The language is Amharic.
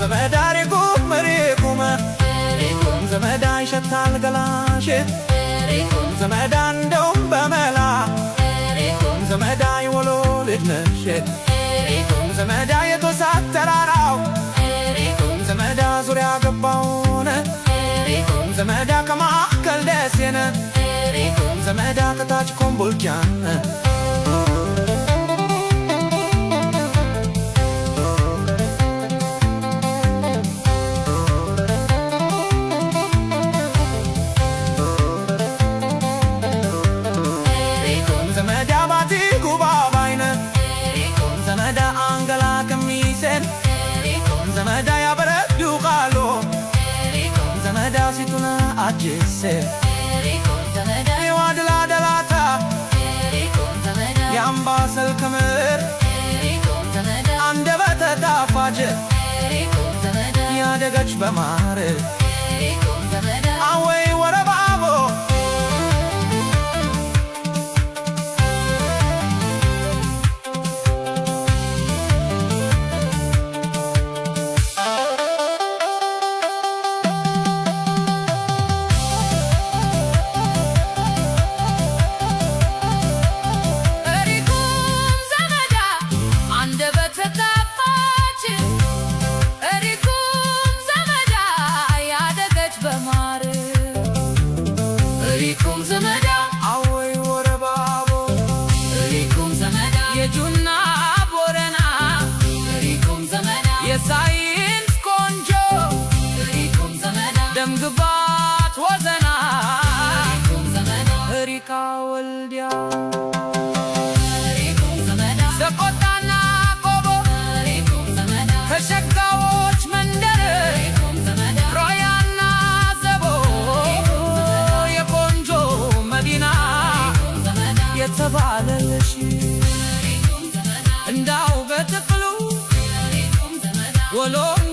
ዘመዳ ሪኩም ሪኩም ዘመዳ ይሸታል ገላሽ ዘመዳ እንደውም በመላ ዘመዳ የወሎ ልጅ ነሽ ዘመዳ የቶሳት ተራራው ዘመዳ ዙሪያ ገባውን ዘመዳ ከማዕከል ደሴን ዘመዳ ከታች ኮምቦልቻን። ዘመዳ ባቲ ጉባ ባይነ ዘመዳ አንገላ ከሚሴን ዘመዳ ያበረዱ ቃሎ ዘመዳ ሲቱና አጄሴ የዋድላ ደላታ የአምባሰል ክምር አንደበተ ጣፋጭ ያደገች በማር አወይ ወረባቦ። እሪኩም ዘመዳ አንደበተ ጣፋጭ፣ እሪኩም ዘመዳ ያደገች በማር፣ እሪኩም ዘመዳ። አወይ ወረባቦ። እሪኩም ዘመዳ። የጁና ቦረና። እሪኩም ዘመዳ። የሳይንስ ቆንጆ። እሪኩም ዘመዳ። ደምግባት ወዘና። እሪኩም ዘመዳ። እሪካ ወልዲያ። እሪኩም ዘመዳ። ሰቆጣና ቆቦ። እሪኩም ዘመዳ። ከሸጋዎች መንደር። እሪኩም ዘመዳ። ሮያና ዘቦ የቆንጆ መዲና። እሪኩም ዘመዳ። የተባለልሽ። እሪኩም ዘመዳ። እንዳው በጥቅሉ። እሪኩም ዘመዳ። ወሎና